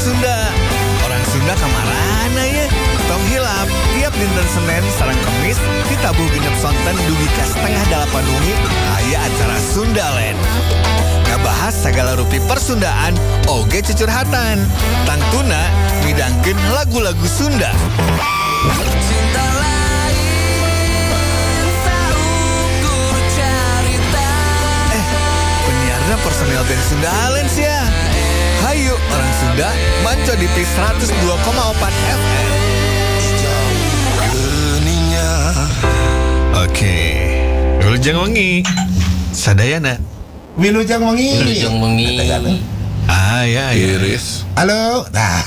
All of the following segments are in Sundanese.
Sunda. Orang Sunda kamarana ya? Tong hilap, tiap dinten Senin sareng Kemis di tabuh 6 sonten dugi ka 7.30 wengi aya acara Sundaland. Ngabahas segala rupi persundaan oge cucurhatan. Tangtuna midangkeun lagu-lagu Sunda. Cinta lain saukur carita. Eh, penyiarnya personel band Sundaland sih ya. Hayu orang Sunda, manco di P 102,4 FM. Geuningan. Oke, Wilujeng wengi. Sadayana. Wilujeng wengi. Wilujeng wengi. Ah ya ya. Iris. Halo. Nah,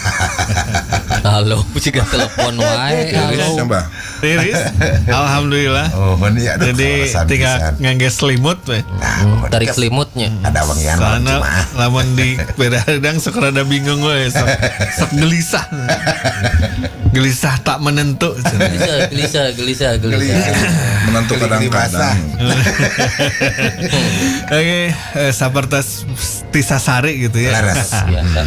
Halo, juga telepon wae. Iris Halo. coba. Tiris. Alhamdulillah. Oh, ini aduh, Jadi kaleresan tinggal pisan. ngangge selimut we. Nah, oh, Tarik selimutnya. Ada wengian malam Soalnya Jumat. Lamun di beda hudang sok rada bingung we, sok, sok gelisah. Gelisah tak menentu. Gelisah, gelisah, gelisah, gelisah. Menentu Geli-geli kadang-kadang. Oke, sapertos tisasari gitu ya. Leres. Biasa.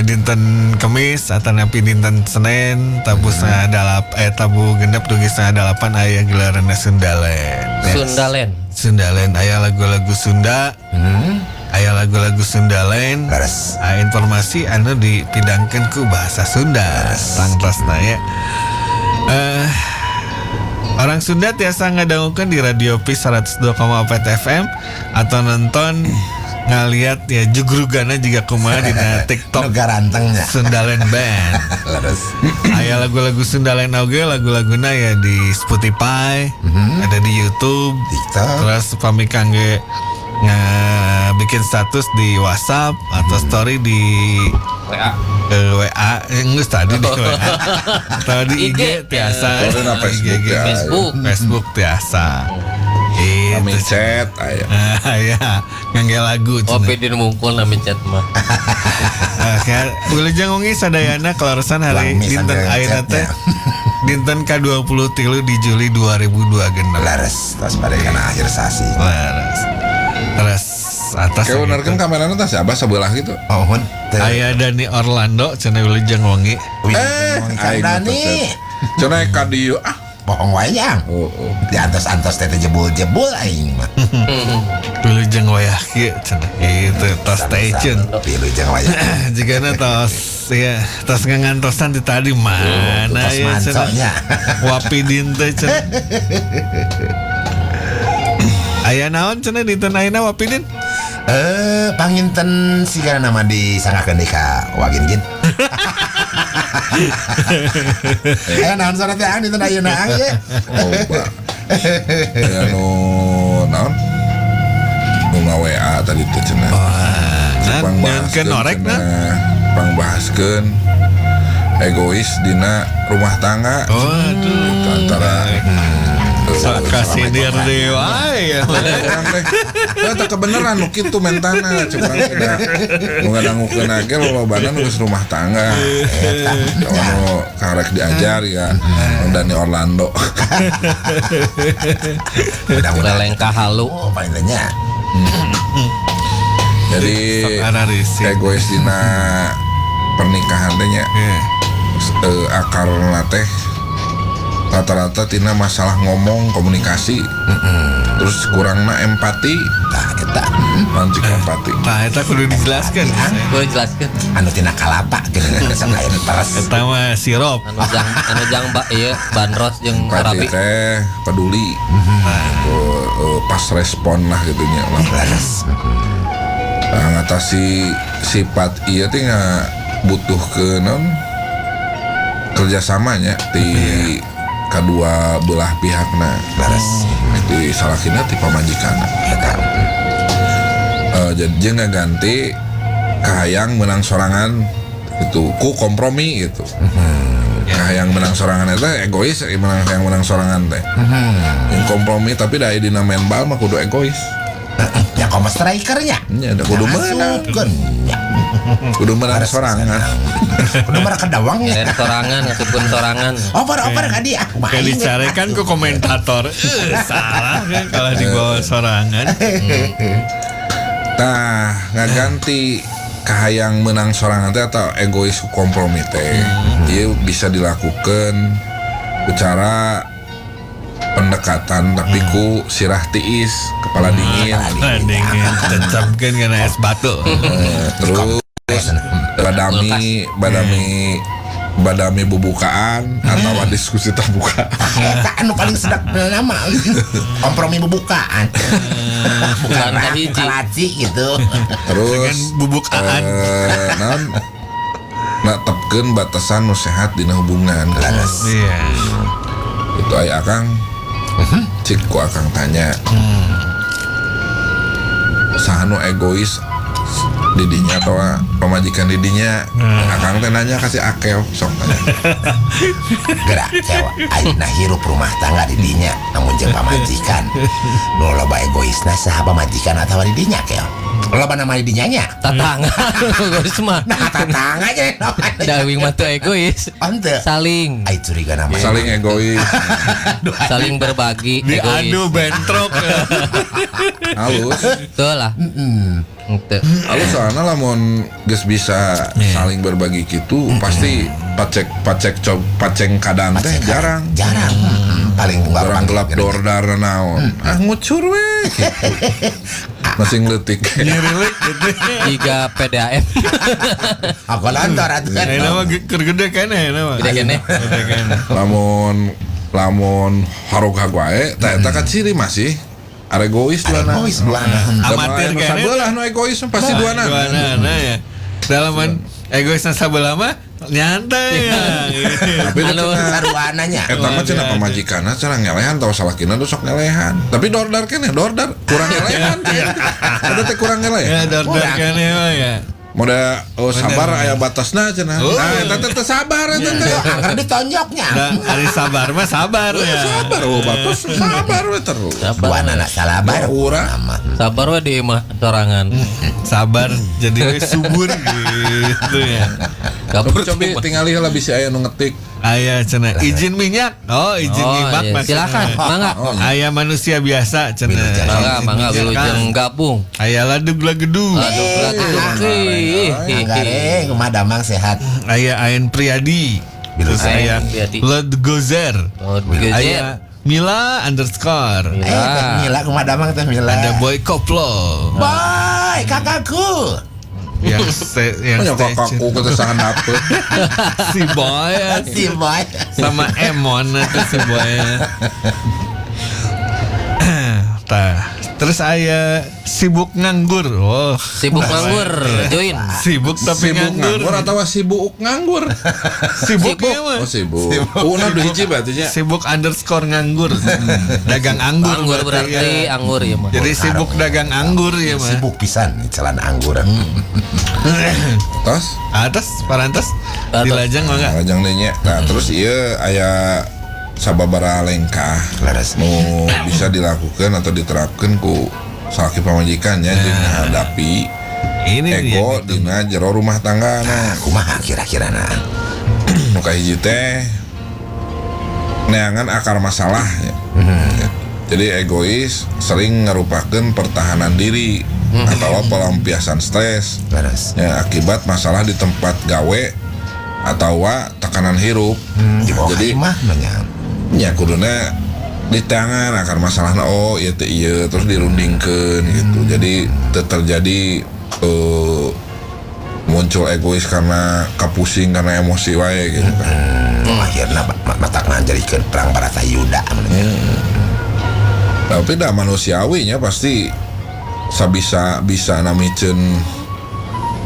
Dinten Kemis atau napi dinten Senin tabuh 7.30, eh, tabuh 6 dugi 7.30 aya gelaran Sundalen. Sundalen. Sundalen aya lagu-lagu Sunda. Aya lagu-lagu Sundalen. Leres. Aya informasi anu dipidangkeun ku bahasa Sunda. Tangtosna ya. Orang Sunda tiasa ngadangukeun di Radio P 102,4 FM atau nonton ngaliat ya jugrugana juga kumaha dina TikTok Nu garantengnya. Sundalen Band. Leres. Aya lagu-lagu Sundalen oge, lagu-laguna ya di Spotify, ada di YouTube. TikTok. Terus pami kangge bikin status di WhatsApp atau story di WA. WA, geus tadi di WA atau di IG, IG. tiasa. Story na Facebook IG, ya. Facebook. Facebook tiasa. Kami Itu. chat aya. Ah, ya, ngangge lagu Oh, cenah. pidin mungkul nami chat mah. Oke, wilujeng wengi sadayana, kaleresan hari Lami dinten sambil ayeuna teh chatnya. Dinten ka-23 di Juli 2026. Leres. Terus pada kana akhir sasi. Leres. Terus atas Kayak bener kan kameranya tas abah sebelah gitu. Oh, hun. Teu. Aya Dani Orlando cenah, wilujeng wengi. Wilujeng wengi Kang Aing Dani. Cenah ka dieu ah. Bohong wayang. Oh. Di antos-antos teh jebul-jebul aing mah. Wilujeng wayah kieu cenah. Gitu tos stay tune. Wilujeng wayah. Jigana tos ya tos ngantosan di tadi mana Tos ya cenah. manconya. Wapidin teh cenah. Aya naon cenah dinten ayeuna, Wapidin? Eh, panginten sigana nama disanggakeun deui ka Wagin gin. Eh, naon sore teh ang dinten ayeuna ang ye? Oh, ba. Ya nu naon? Nu nga-WA tadi teh cenah. Wah, Pang nyieunkeun norek na. Pangbahaskeun egois dina rumah tangga. Oh, aduh. Gitu, antara Sok kasindir deui wae ya. Urang teh eta kebenaran nu kitu mentana cek urang teh da nu ngadangukeun ge lolobana nu geus rumah tangga. Eta. Nu karek diajar ya Dani Orlando. Mudah-mudahan. Lelengkah halu. Oh, pangintennya. Jadi Sok ararisi. egois dina pernikahan teh nya akarna teh rata-rata tina masalah ngomong, komunikasi, terus kurangna empati. Tah eta. Lanjut empati. Nah, eta kudu dijelaskan. Boleh jelaskan. Anu tina kalapa geuning sok aya nu peres. Eta mah sirup. Anu jang ba ieu bandros jeung Empati serabi. teh peduli. Pas respon lah gitu nya lah. Leres. Nah, ngatasi sifat iya teh nggak butuh ke non kerjasamanya di kedua belah pihakna. Leres. Di salakina ti pamajikanna. Eta. Jadi jeung ngaganti kahayang menang sorangan itu ku kompromi gitu. Kahayang menang sorangan eta egois, menang hayang menang sorangan teh yang kompromi, tapi da dina main bal mah kudu egois. Ya komo strikernya. Nya da kudu menang. Asupkeun. Ya. Kudu menang sorangan. Kudu mereka dawangnya. Lain sorangan ngasupkeun sorangan. Oper-oper ka dia. Kumaha Kayak aing? dicarekan ke komentator. Salah kan kalau dibawa sorangan. Tah ngaganti Kahayang menang sorangan teh atau egois ku kompromi teh ieu bisa dilakukan ku cara pendekatan tapi ku sirah tiis, kepala dingin. Dingin cecapkeun kana es batu. Terus badami badami badami bubukaan atau diskusi terbuka. Eta anu paling sedap nama kompromi bubukaan. Bukan Bukan rak, hiji. bukan laci gitu. Terus Dengan bubukaan. Naon, netepkeun batasan nu sehat dina hubungan. Leres. Iya. Itu aya akang, cik ku akang tanya, saha nu egois, didinya atau pamajikan didinya? Akang teh nanya kasih akel, sok tanya. Gerak cewek ayeuna hirup rumah tangga di dinya namun jeung pamajikan. Nu loba egoisna saha, pamajikan atawa di dinya, Kel? Loba nama di dinya nya. Tatangga egois mah. Nah, tatangga aja. Dawing mah teu egois. Ente. Saling Ai curiga nama. Saling egois. Saling berbagi Diadu egois. bentrok. Halus. Betul lah. Henteu. Halus, soalnya lamun geus bisa saling berbagi gitu pasti pacek pacek cob paceng kadan teh jarang. Jarang. Paling nggak Jarang gelap dordar naon, ah ngucur we gitu. Masih ngeletik. Nyirilik gitu. Jika PDAM. Aku lantor atuh. Ayeuna mah keur gede keneh ayeuna mah. Gede keneh. Gede keneh. Lamun lamun harog wae tah eta kan ciri masih aregois duana. Egois duana. Amatir keneh. keneh. Sabelah nu egois mah pasti duana. Duanana ya. Dalaman egoisna sabelah mah nyantai ya. Tapi Anu. cenah Saruananya. eta mah cenah pamajikanna cenah ngelehan tau salakina nu sok ngelehan. Tapi dordar keneh, dordar kurang ngelehan. Eta teh kurang Ya ngelehan. dordar keneh mah ya. Moda oh, sabar aya batasna cenah. Oh. Nah, eta teh teu sabar eta teh. Angker ditonjoknya. Nah, ari sabar mah sabar ya. Sabar oh batas sabar we terus. Sabar. Duana anak salabar. Urang. Nama. Sabar we di imah sorangan. Sabar jadi we subur gitu ya. Kabur Cobi cuma. tingali heula bisi aya nu ngetik. Aya cenah izin minyak. Oh, izin Oh, nyimak iya. maksudnya. Silakan, mangga. Aya manusia biasa cenah. Wilujeng. Mangga, Izin mangga minyak, wilujeng Kang. gabung. Aya ladug lagedu. Aduh, lagedu. Ih, Anggare kumaha damang sehat. Aya Ain Priadi. Terus Ain aya Priadi. Led Gozer. Oh, Gozer. Aya Mila underscore. Mila. Eh, Teh Mila kumaha damang Teh Mila. Ada Boy Koplo. Boy, kakakku. Yang yang Nya station. kakakku ke sangat dapet. Si Boy Si Boy. sama Emon itu si Boy. Tah, terus aya sibuk nganggur. Oh, Sibuk nganggur, join. sibuk tapi Sibuk nganggur. nganggur atau sibuk nganggur? Sibuk Sibuk. ya mah. Oh sibuk. Oh, nah udah hiji berarti nya. Sibuk underscore nganggur. Dagang anggur. Anggur berarti ya. anggur ya mah. Jadi sibuk dagang anggur ya mah. Sibuk pisan celana anggur. Tos. Atas, parantos Atas. dilajeng mah enggak? Lajang deui nya. Nah, terus ieu aya sababaraha lengkah Leres. nu bisa dilakukan atau diterapkan ku salaki pamajikan nya jeung menghadapi Ini dia ego gitu. dina jero rumah tangga nah. Kumaha kira-kira nah. Nu kahiji teh neangan akar masalah ya. Ya. Jadi egois sering ngerupakeun pertahanan diri atau pelampiasan stres Leres. ya akibat masalah di tempat gawe atau tekanan hirup. Di bawah Jadi mah nanya. ya kuduna di tangan akar masalahna, oh iya teh iya, terus dirundingkeun gitu. Jadi terjadi muncul egois karena kapusing karena emosi wae gitu kan. Akhirnya matak ngajarikeun perang Baratayuda. Tapi dah manusiawinya pasti sabisa bisa namiceun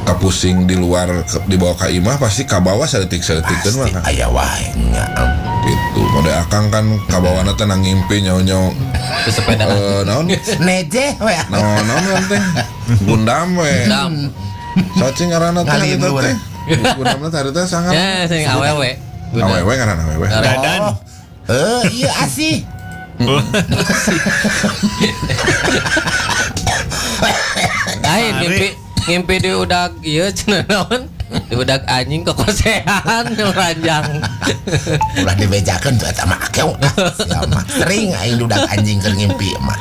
kapusing di luar dibawa ka imah pasti kabawa saeutik-saeutikeun mah Pasti kan. aya wae nya. Gitu. Mode akang kan kabawana teh nang ngimpi nyaho-nyaho Ke sepeda. naon Neje we. naon naon kan teh Gundam we. Dam. Cacing ngaranna teh harita Ngalindur. teh. Gundamna teh harita sangat Ya, sing awewe. awewe ngaranna awewe. Dadan. Oh. Eh, iya asih. Lain ngimpi ngimpi di udag ieu cenah naon? Di udag anjing kokosehan ranjang. Ulah dibejakeun tuh eta mah akew. Sia mah sering aing dudak anjing keur ngimpi mah.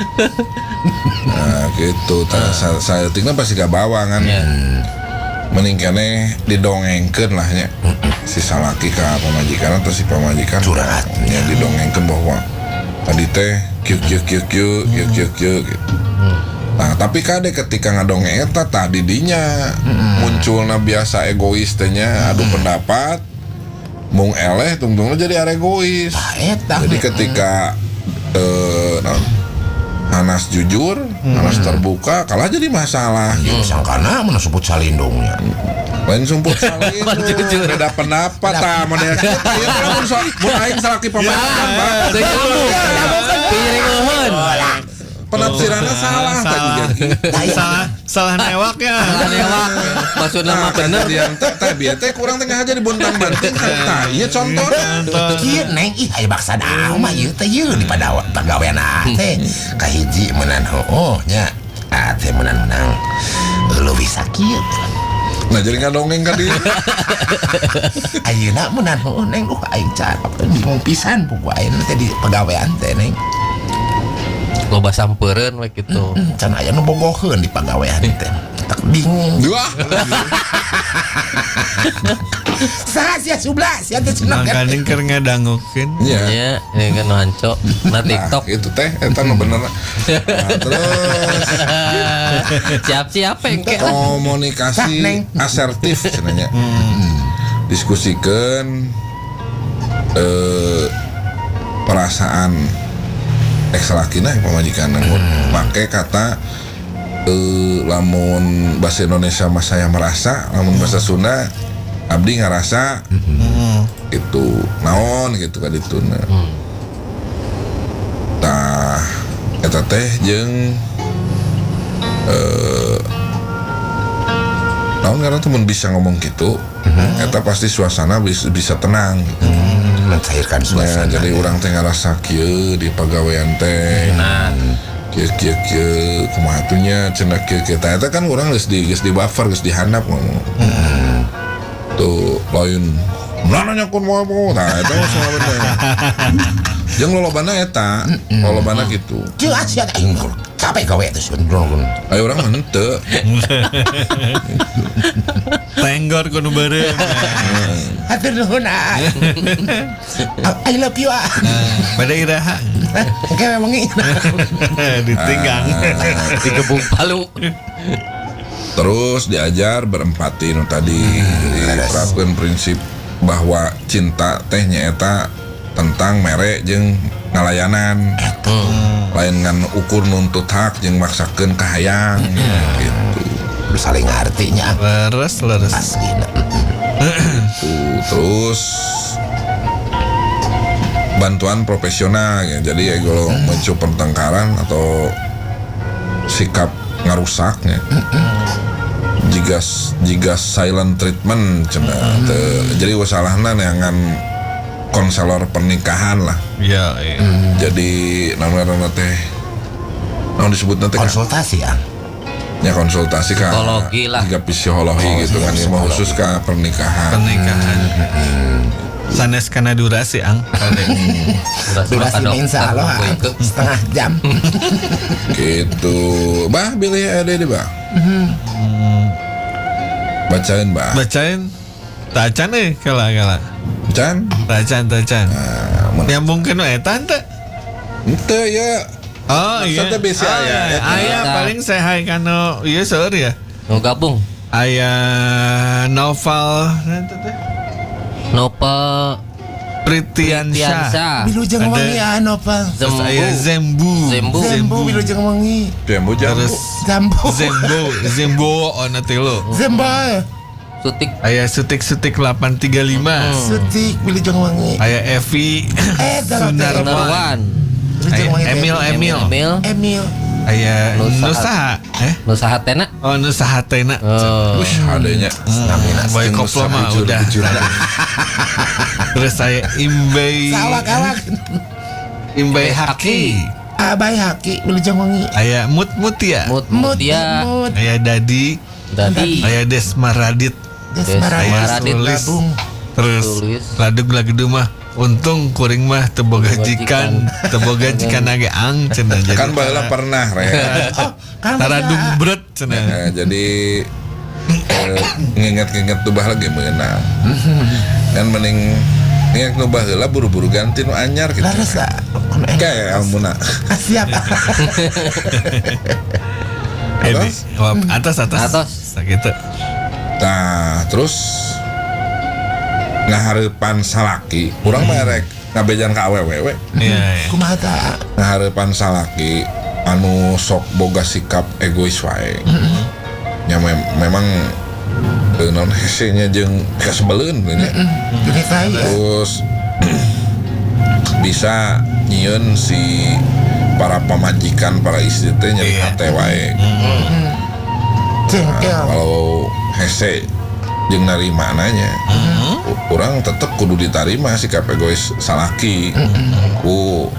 Nah, gitu. Tah saeutikna pasti kabawa kan. Ya. Mending keneh didongengkeun lah nya. Si salaki ka pamajikan atau si pamajikan Curhat. Ya didongengkeun bahwa tadi teh kieu kieu kieu kieu kieu kieu kieu gitu. Nah, tapi kade ketika ngadongeng eta tadi dinya munculna biasa egois teh nya adu pendapat mung eleh tungtungna jadi aregois. Tah eta. Jadi ketika naon, Hanas jujur, Hanas terbuka, kalah jadi masalah. Ieu sangkana mun sebut salindungnya. Lain sumput salin, Jujur. beda pendapat tah model kieu tah ieu teh mun mun aing salaki pamajikan Bang. Teu nyambung. Piring eueun. Penafsiranna salah tah juga gitu. Salah salah newak ya. Salah newak. Maksudna Nah, mah bener. kejadian teh teh bieu teh kurang teh ngaja dibuntang-banting tah ieu contohna. Kieu neng ih aya baksa daun mah ieu teh ieu di pada pagawean teh. Kahiji meunang heueuh nya. Ah teh meunang menang leuwih sakieu. Nah, jadi ngadongeng ka dieu. Ayeuna meunang heueuh neng duh aing carap bingung pisan pugu ayeuna teh di pagawean teh neng. Loba sampereun we kitu. Can aya nu bogoheun di pagawean teh. Tak bingung. Wah, Saha sia sublah sia teh cenah kan. Mangkaning keur ngadangukeun. Iya. Ya, ini kan nu hanco. Nah Nah, TikTok. itu teh eta nu bener. Nah, terus Siap-siap engke lah. komunikasi Neng. asertif cenanya. Diskusikan perasaan ex lakina pamajikan make kata lamun bahasa Indonesia mah saya merasa, lamun bahasa Sunda abdi ngarasa itu naon gitu kan itu nah. Tah eta teh jeung naon karena temen bisa ngomong gitu eta pasti suasana bisa tenang gitu. Mencairkan Nah, suasana. jadi orang teh ngarasa kieu di pagawean teh. Kieu kieu kieu kumaha tuh nya cenah kieu kieu tah eta kan urang geus di buffer geus dihandap ngomong. Tuh lain nanya kun mau mau nah eta mah salah bener. Jeung lolobana eta, lolobana gitu. Kieu sia aing capek gawe teh sieun. Ayo urang mah henteu. Tenggor kudu beureum. Hatur nuhun ah. I love you ah. Pada iraha Engke wengi. ditinggang. Digebuk palu. Terus diajar berempati nu tadi. Jadi terapkeun prinsip bahwa cinta teh nyaeta tentang mere jeung ngalayanan. Lain ngan ukur nuntut hak jeung maksakeun kahayang gitu. Saling ngarti nya Leres leres. aslina. Tuh, terus bantuan profesional ya. Jadi ya kalau muncul pertengkaran atau sikap ngarusak ya. Jika silent treatment cenah. Jadi usalahna neangan konselor pernikahan lah. Iya, iya. Jadi namanya teh naon disebutna teh Konsultasi ah. ya konsultasi ka Psikologi lah. Jika psikologi Oh, gitu iya, kan ini mah psikologi. khusus ka pernikahan. Pernikahan. Sanes kana durasi ang. Durasi Mah ka insya dokter, Allah boy, ah. ke. Setengah jam. Gitu. Bah pilih ada deh, Bah. Bacain, Bah. Bacain. Tacan euy kala kala. Can. Tacan tacan. Nah, mun Nyambungkeun we eta teu? henteu ya. Oh iya. Maksudnya bisi Oh, aya, iya. eta. Aya paling saya kanu ieu seueur ya. Mau gabung. Aya novel nanti teh. Nopal Pritiansyah. Tiansa. Wilujeng Ada- wengi ah nopal. Terus aya Zembu. Zembu. Zembu. Zembu wilujeng wengi. Jambu jambu. Terus Zambu. Zembo, Zembo ono tilu. Zembol. Sutik. Aya sutik-sutik 835. Sutik wilujeng wengi. Aya Evi Darot, Sunarwan. Sunarwan. Wilujeng Aya wengi teh. Emil Emil. Emil. Emil. Aya Nusaha. Nusaha. Eh? Nusaha Tena. Oh Nusahatena. Oh. Wush, adanya. Namina. Boy koplo mah udah. Terus saya Imbei Sawak-awak. Imbei Haki. Abai Haki wilujeng wengi. Aya Mut Mutia. Mut Mut Mutia. Mut. Aya Dadi. Dadi. Aya Desma Radit. Desmara Aya Radit. Sulis. Gabung. Terus Sulis. ladug lagedu mah untung kuring mah teu boga jikan, teu boga jikan age ang cenah jadi. Kan baheula pernah, Re. Oh, kan Tara dumbret cenah. Nah, jadi Nginget-nginget nu baheula ge meunang. Kan mending nginget nu baheula buru-buru ganti nu anyar gitu. Leres lah. Kayak ilmuna. Siap. Atas? Atas atas. Atas. Sakitu. Nah, terus ngahareupan salaki, urang mah rek ngabejan ka awewe we. Iya, iya. Kumaha ta? Ngahareupan salaki anu sok boga sikap egois wae. Ya memang naon hese-nya jeung kasebeleun nya. Jadi tai. Terus bisa nyieun si para pamajikan, para istri teh nyeri Iya. hate wae. Cengkel. Kalau hese jeung narima nanya, urang tetep kudu ditarima sikap egois salaki ku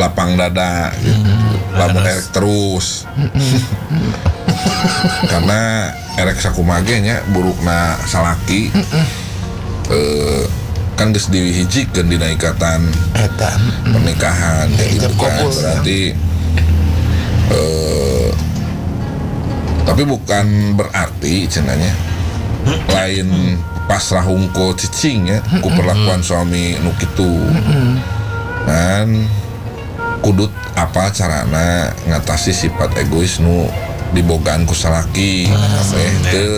lapang dada gitu. Lamun erek terus. Karena erek sakumaha ge nya burukna salaki kan geus dihijikeun dina ikatan Eta. pernikahan kayak gitu Ijab kan kabul, ya. berarti tapi bukan berarti cenanya lain pasrah hungkul cicing ya ku perlakuan suami nu kitu kan kudut apa carana ngatasi sifat egois nu dibogaan ku salaki kabeh teu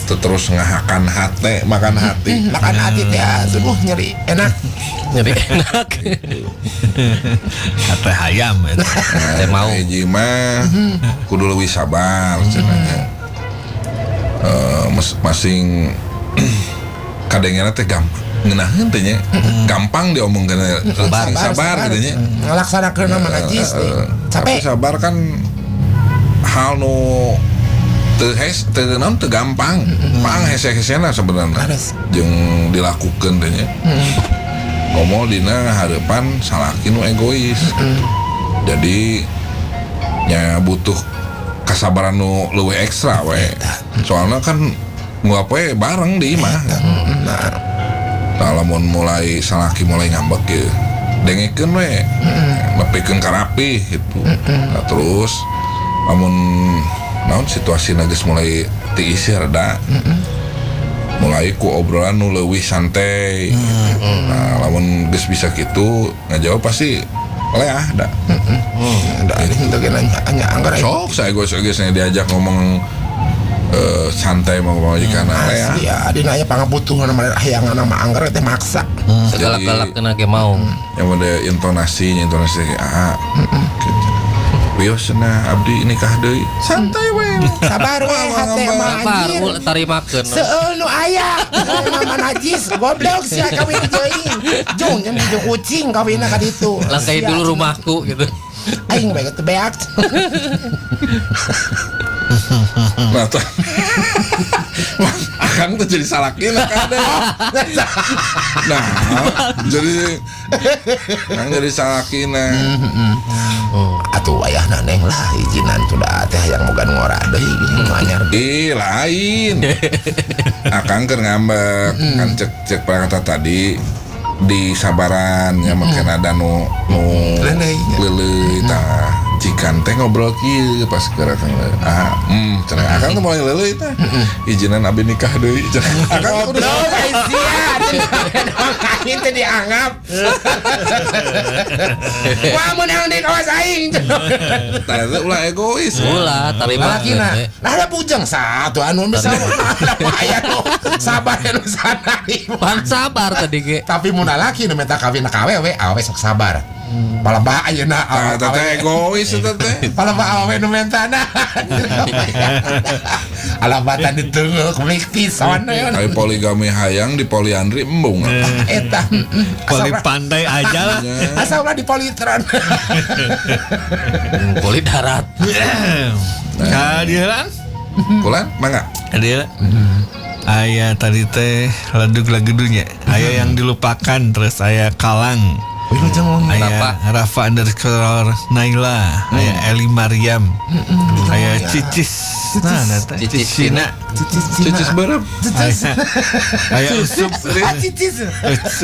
teu terus ngahakan hate makan hati. Makan hati teh aduh nyeri enak. Nyeri enak. Hate hayam eta. Teh mau. Hiji mah kudu leuwih sabar cenah nya. Masing kadengena teh gampang ngeunaheun teh nya. Gampang diomongkeun sabar, sabar gitu nya. Ngalaksanakeun mah najis teh. Tapi Capek. sabar kan hal nu teu hes teu naon teu gampang. Pang hese-hesena sebenarnya. Leres. Jeung dilakukeun teh nya. Komo dina ngahareupan salaki nu egois. Jadi nya butuh kasabaran nu leuwih ekstra we. Soalnya kan nguap we bareng di imah. Nah, lamun mulai salaki mulai ngambek ge dengekeun we. Nepikeun ka rapih gitu. Nah, terus lamun naon situasi geus mulai tiis reda. Mulai ku obrolan nu leuwih santai. Nah, lamun geus bisa kitu ngajawab pasti leah da. Ada henteu ge nanya nya anggar Sok saya egois-egoisnya diajak ngomong santai mau pamajikan leah. Asli ya, adina aya pangabutuhan mah hayang mah anggar teh maksa. Segalak-galak kena ge mau. Yang ada intonasinya intonasi ah gitu. Wios cenah abdi nikah deui santai we. Sabar we hate mah Sabar, anjir. ulah tarimakeun. Seueul nu aya. Nama najis goblok sia kawin jeung. Jung jeung jeung kucing kawinna ka ditu. Langkai Sia. dulu rumahku gitu. Aing bae teu beak. Nah, tuh. Akang tuh jadi salaki lah kada. Nah, jadi Akang jadi salaki nah. Atuh wayahna neng lah izinan sudah teh hayang boga nu ngora deui gini nu anyar. Ih, lain. Akang keur ngambek kan cek kata tadi di sabaran ya makin ada nu nu Leleuy. leleuy tah cikan teh ngobrol kieu pas keur akang ah cenah akang tuh mulai leleuy tah izinan abi nikah deui cenah akang teh kudu Goblok ai sia. Aing teh dianggap. Wah meunang di kawas aing. tah eta ulah egois Ulah tarimakeun. Lalakina. we. Nah ada bujang satu anu bisa aya nu sabar nu sadari. Pan sabar tadi ge. Tapi mun lalaki nu minta kawin ka awewe, awewe sok sabar. Palebah ayeuna tah eta teh egois eta teh Palebah awewe nu mentana. Alabatan diteunggeul kulik pisan we. Ari poligami hayang di poliandri embung Eta Poli pantai aja lah. Asa ulah di politron. Poli darat. Kadieulan? Kulan mangga Kadieulan. Aya tadi teh ledug lagudunya. Aya yang dilupakan terus aya Kalang. Aya Rafa underscore Naila, aya Eli Mariam, aya Cicis, nah, nah, teh, Cicis Cicis Cina, cicis berep aya aya Usup, Ah, Cicis.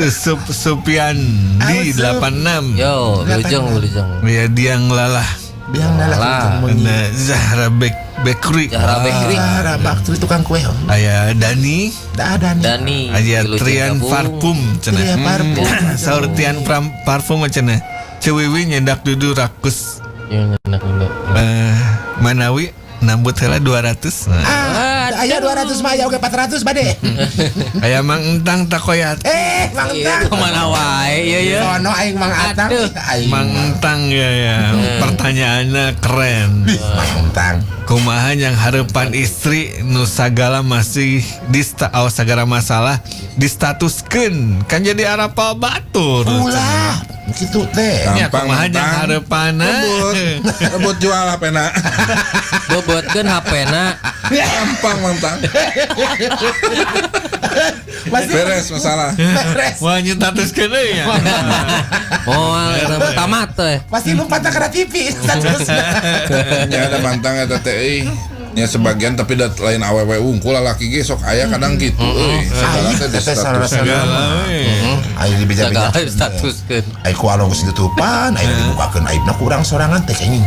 Usup Supian di Usup. 86, Yo, wilujeng wilujeng. ya Diang Lalah, Biang lala Lah. wengi. Ada Zahra Bakery. Zahra Bakery. Zahra Bakery tukang kue. Oh. Aya Dani, Da ada nih. Dani. aya Wilujeng Trian gabung. Parfum cenah. Trian Parfum. Saur Tian Parfum cenah. Cewiwi nyendak dudu rakus. Yang enak dulu. Manawi nambut heula 200. Nah. Ah, aya 200 mah aya oge 400 bade. Aya Mang Entang takoyat. Mang Iya, Entang. kemana wae iya ya. Sono aing Mang Atang. Aduh. Aing Mang Entang ya ya. Pertanyaannya keren. Mang Entang. Kumaha yang harapan istri nu sagala masih di sagala masalah distatuskeun kan jadi arapal batur. Ulah, kitu teh. Ya, Gampang, kumaha yang Entang. hareupana. Rebut jual HP-na. Bobotkeun HP-na. Gampang mantang. Masih Beres masalah. beres. Wah nyetatuskeun euy ya. Moal eta mah tamat teh. Pasti lupa tak kena TV statusna. Ya ada mantang eta teh euy. Ya sebagian tapi dat lain awewe wungkul lalaki ge sok aya kadang gitu euy. Segala teh di Teteh status. salah Segala we. Aing dibeja-beja. Segala statuskeun. Aing ku along geus ditutupan, aing dibukakeun aibna ku urang sorangan teh kenging.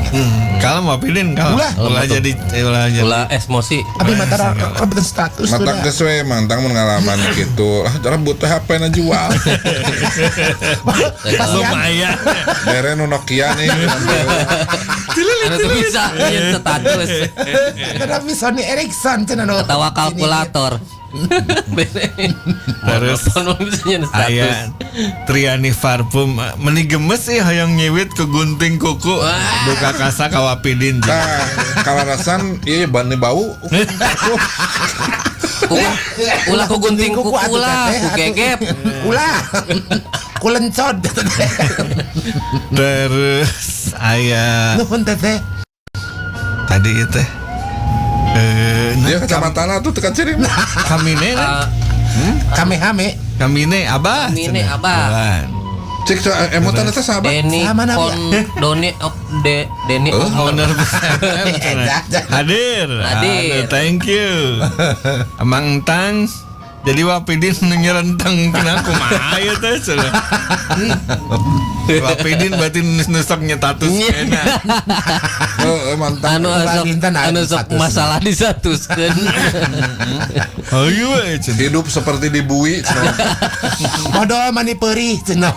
Kalau mau pilih kalau Ulah. ulah jadi ulah jadi. Ulah emosi. Abi mah tara rebetan status tuh Mata dah. geus we mantang mun ngalaman gitu. Ah rebut teh HP-na jual. Pasian. Lumayan. Bere nu Nokia nih. Anu tuh bisa nyeun status. Tapi Sony Ericsson cenah nu. Atawa kalkulator. Terus Monoton bisa nyeun status. Aya Triani Parfum meni gemes sih hayang nyiwit ke gunting kuku duka kasa kawapidin. Nah, kalarasan ieu bani bau. Ulah ku gunting kuku atuh, ulah teteh, ku atuh. gegep. Ulah. Ku lencod. Terus aya Nuhun teteh. tadi itu Dia kacamata tuh tekan ciri. Kamine Ah, Kamehame. Kamine abah Kamine, cenah. abah. Bulan. Cek emotan eta sahabat. Denny Sama nabi Kon Doni op De Denny Owner Dah, dah. Hadir. Hadir. Aduh, thank you. Emang Entang jadi Wapidin nu nyerenteng kena kumaha ieu teh cenah. Wapidin berarti nusok nyetatus kena. Heeh, mantap. Anu sok Dinten aya anu sok statusna. masalah distatuskeun. Ayo we cenah. Hidup seperti dibui. cenah. Modal mani perih cenah.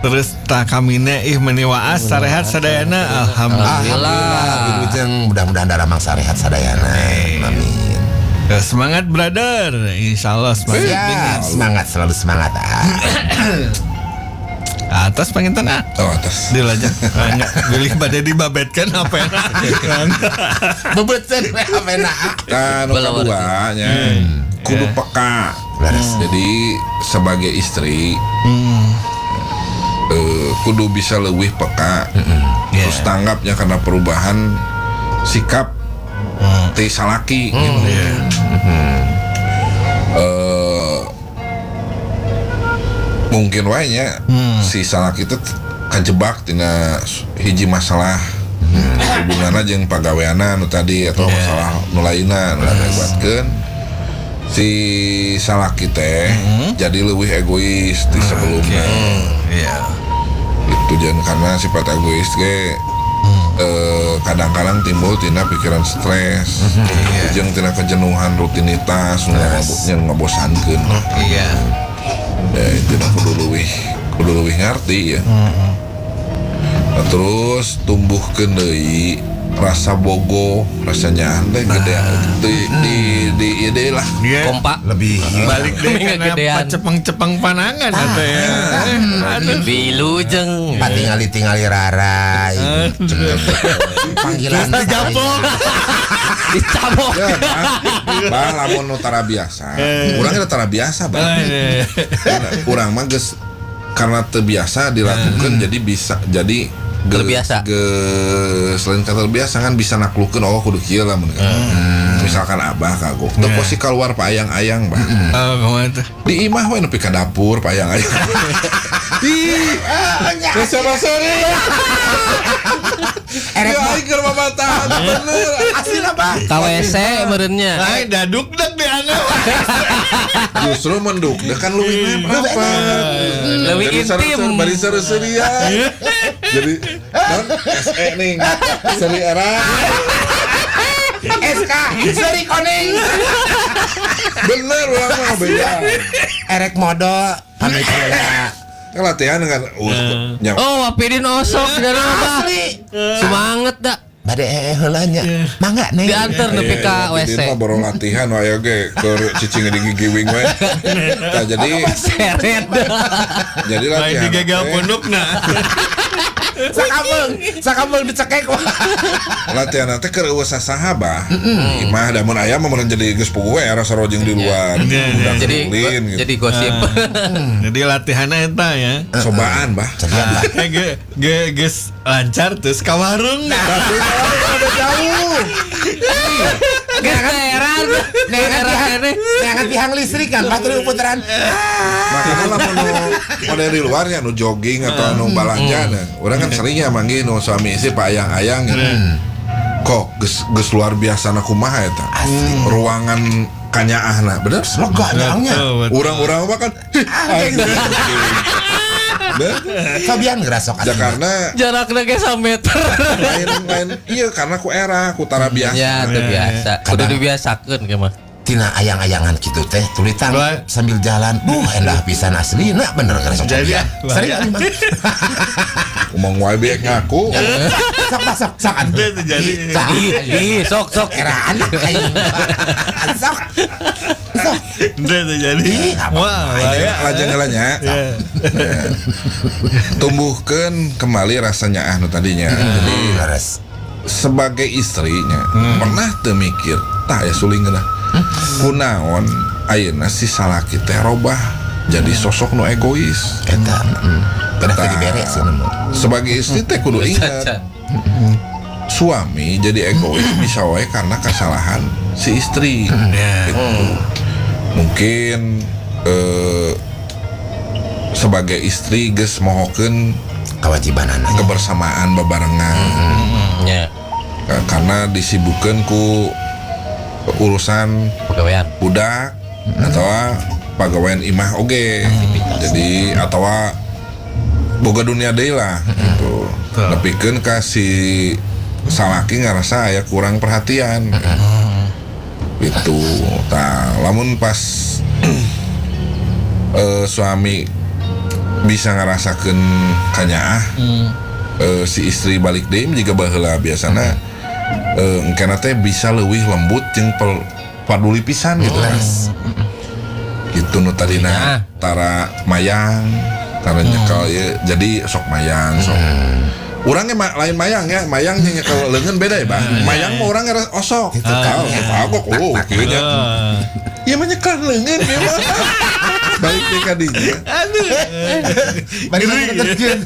Terus tak kamine ih meni waas sarehat sadayana alhamdulillah. Alhamdulillah. Wilujeng mudah-mudahan daramang sarehat sadayana. Amin. Ya, semangat brother, insyaallah semangat. Siap, semangat selalu semangat. Ah. Atas panginten ah. Oh, atas. Dilajak. Enggak, bilih bade dibabetkeun apa ya? Bebetseun we apena. Nah, nu Belum kadua nya kudu peka. Leres. Jadi sebagai istri kudu bisa leuwih peka. Terus tanggapnya karena perubahan sikap ti salaki gitu. Mungkin wae nya si salaki itu kajebak tina hiji masalah hubunganna jeung pagaweana nu tadi atau masalah nu lainna nu ngakibatkeun si salaki teh jadi leuwih egois ti sebelumnya. Iya. Itu jangan karena sifat egois ge kadang-kadang timbul tina pikiran stres, jeung tina kejenuhan rutinitas nu ngabosankeun. Iya. Ya itu nah, kudu leuwih ngarti ya. Nah, terus tumbuhkeun deui rasa bogo, rasa nyahan teh gede di ide lah. Dia Kompak. Lebih balik deh karena Kegedean. cepeng-cepeng panangan atau ya. Aduh. Wilujeng. patingali-tingali rarai. Panggilan Dijapok. Dicabok. Ya, bah, bah lamun nu tara biasa. Urang ge tara biasa, bah. Urang mah geus karena terbiasa dilakukan jadi bisa jadi Terbiasa. Selain kata terbiasa kan bisa naklukeun oh kudu kieu lah mun kan. Misalkan abah kagok. Teu pasti keluar pak ayang-ayang bah. Oh, kumaha tuh? Di imah we nepi ka dapur pak ayang-ayang. Ih, sore-sore. Erek Ya aing keur mamatahan bener. Asli apa? KWC merenya. Ay, daduk dak di aneh. Justru menduk kan leuwih rapat. Leuwih intim. Bari seru-serian. Jadi non SE nih seri era SK seri kuning. Bener urang mah beda. Erek modal pamit heula. Latihan dengan oh Wapidin osok dan apa? Asli. Semangat dah. Bade heula nya. Mangga neng. Diantar nepi ka WC. Mah borong latihan wae oge keur cicing di gigiwing we. Tah jadi seret. Jadi latihan. Lain digagal pundukna. Sakabeung dicekek. Latihan teh keur eueuh sasaha bah. Imah da mun aya mah mun jadi geus puguh we era sarojeng di luar. Jadi jadi gosip. Jadi latihanna eta ya. Cobaan bah. Ge geus lancar terus ka warung. Tapi ada jauh. Geus neangan tihang listrik kan patuh putaran. Makanya lamun nu dari luarnya nu jogging atau nu balanja nah. Urang kan seringnya manggih nu suami istri pak ayang-ayang gitu. Kok geus luar biasa na kumaha eta. Ruangan kanyaahna bener? Lega nya. Urang-urang mah kan Fabian ngerasok ya karena jaraknya ke 1 meter. Lain iya karena ku era ku tara biasa. Ya teu biasa. Kudu dibiasakeun ge mah. Tina ayang-ayangan kitu teh tulitan sambil jalan. Duh endah pisan asli na bener ngerasok. Jadi sering mah. Ngomong wae beek ngaku. Sok sok atuh. Jadi ih sok sok era anak aing. Sok. Sok. Jadi wah lajeng heula nya. Tumbuhkeun kembali rasanya nu tadinya. Jadi sebagai istrinya pernah teu mikir tah ya suling geunah. Kunaon ayeuna si salaki teh robah jadi sosok nu egois. Eta pernah tadi beres sebagai istri teh kudu ingat suami jadi egois bisa wae karena kesalahan si istri. Gitu. Mungkin sebagai istri geus mohokeun kewajiban kebersamaan bebarengan. Karena disibukeun ku urusan pegawaian budak atau pegawaian imah oge. Jadi atau boga dunia deui lah gitu. Nepikeun ka si salaki ngarasa aya kurang perhatian. Gitu. Tah, lamun pas suami bisa ngarasakeun kanyaah si istri balik deui jiga baheula biasana engkena teh bisa leuwih lembut jeung paduli pisan gitu kan. Gitu nu tadina tara mayang tara nyekel ieu jadi sok mayang sok. Urang ge lain mayang ya, mayang jeung nyekel leungeun beda ya, Bang. Mayang mah urang ngeres osok. Gitu kan. Kagok oh kieu nya. Ieu mah nyekel leungeun ieu mah. Balik deui ka dinya. Aduh. Bari terjun.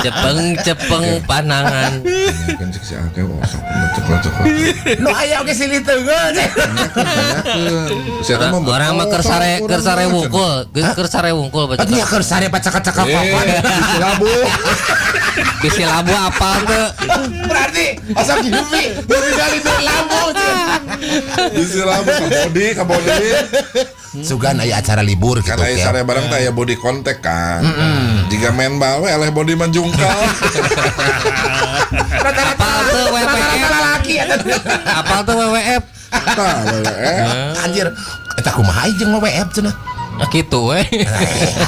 Cepeng-cepeng panangan. Kan cek si Ake osok cek. Nu aya oge silih teungeun. Orang mah keur sare wungkul, keur sare wungkul baca. Nya keur sare pacak-cakak papan. Bisi labu. Bisi labu apal teu? Berarti osok hidupi, ningali labu. Bisi labu ka body, Sugan aya acara libur gitu kan aya sare bareng teh aya body contact kan. Jika main bal we eleh body manjungkal. Apal teu WWF. Apal teu WWF. Tah WWF. Anjir, eta kumaha jeung WWF cenah? Nah gitu we.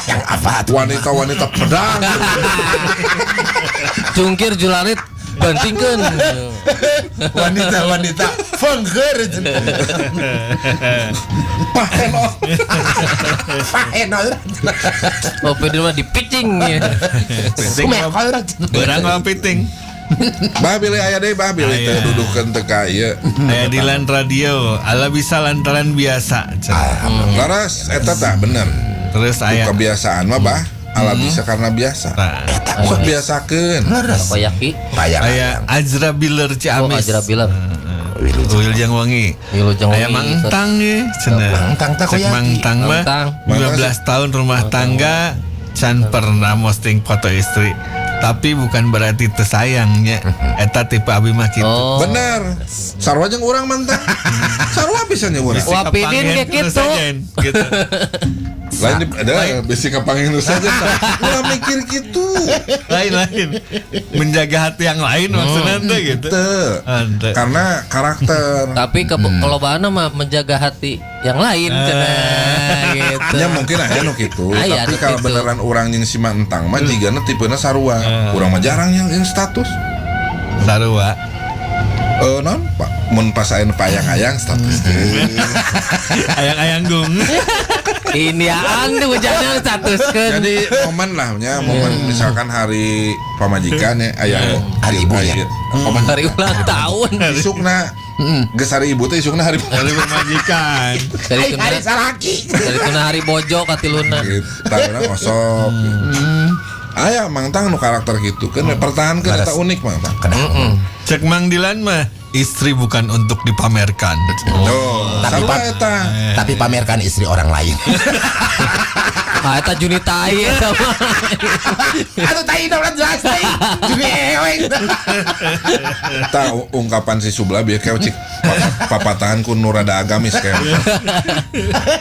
Yang apa tuh? Wanita-wanita pedang. Jungkir jularit bantingkeun. Wanita-wanita fengker. Paheno. Paheno. Oh, pedul mah dipicing ya. Berang mah piting. Bah bilih aya deui, bah bilih teh duduhkeun teu ka ieu. Aya di Lan Radio, ala bisa lantaran biasa. Laras eta tah bener. Terus aya kebiasaan mah bah, ala bisa karena biasa. Sok biasakeun. Koyaki. Aya Azra Biller Ciamis. Oh, Azra Biller. Wilujeng Wangi. Wilujeng Wangi. Aya Mangtang ye cenah. Mangtang tah koyaki. Mangtang mah 15 tahun rumah tangga can pernah posting foto istri. Tapi bukan berarti teu sayangnya. Eta tipe abi mah kitu. Oh. Bener. Sarua jeung urang mantan. Sarua pisan jeung urang. Wah, Wapidin ge kitu. Gitu. Lain di ada bisi kapanggih nu saja. Ulah mikir gitu. Lain-lain. Menjaga hati yang lain maksudnya teh gitu. Teu. Ante. Karena karakter. Tapi kelobaan mah menjaga hati yang lain cenah gitu. Ya mungkin aya nu kitu, Aya tapi nu kalau kitu. beneran urang jeung si Mantang mah jigana tipena sarua. Urang mah jarang yang status. Sarua. Non Pak, mun pas aya nu payang-ayang status teh. Ayang-ayang gung. Ini an hujannya statuskeun. Jadi momen lah nya, momen misalkan hari pamajikan ya aya Hari ibu ya. Pamajikan. Hari ulang tahun. Isukna geus hari ibu teh isukna hari Hari pemajikan. Dari tuna, Hari salaki. dari tuna hari bojo katiluna. gitu. Tah kosong. Aya Mang Tang nu karakter gitu kan pertahankeun eta unik Mang Tang. Cek Mang Dilan mah istri bukan untuk dipamerkan. Tuh, Tapi sarua eta. Tapi pamerkan istri orang lain. Ah eta Juni tai eta mah. Aduh tai udah jelas tai. Juni eweng. Eta ungkapan si Subla bieu kayak cik papatahan ku nu rada agamis kayak.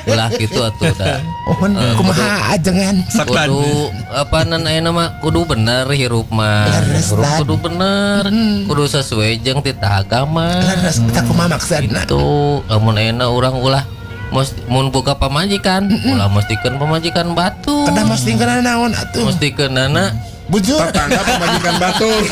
Ulah gitu atuh da. Oh, kumaha ajengan. Saktan. Kudu apa nan ayeuna mah kudu bener hirup mah. Leres, Hirup Tan. kudu bener, kudu sesuai jeung titah agama. Leres kita kumaha maksudna. Itu lamun ayeuna urang ulah mun boga pamajikan, ulah mestikeun pamajikan batu. Kedah mesti kana naon atuh. Mestikeunana Bujur. Tetangga pemajikan batur.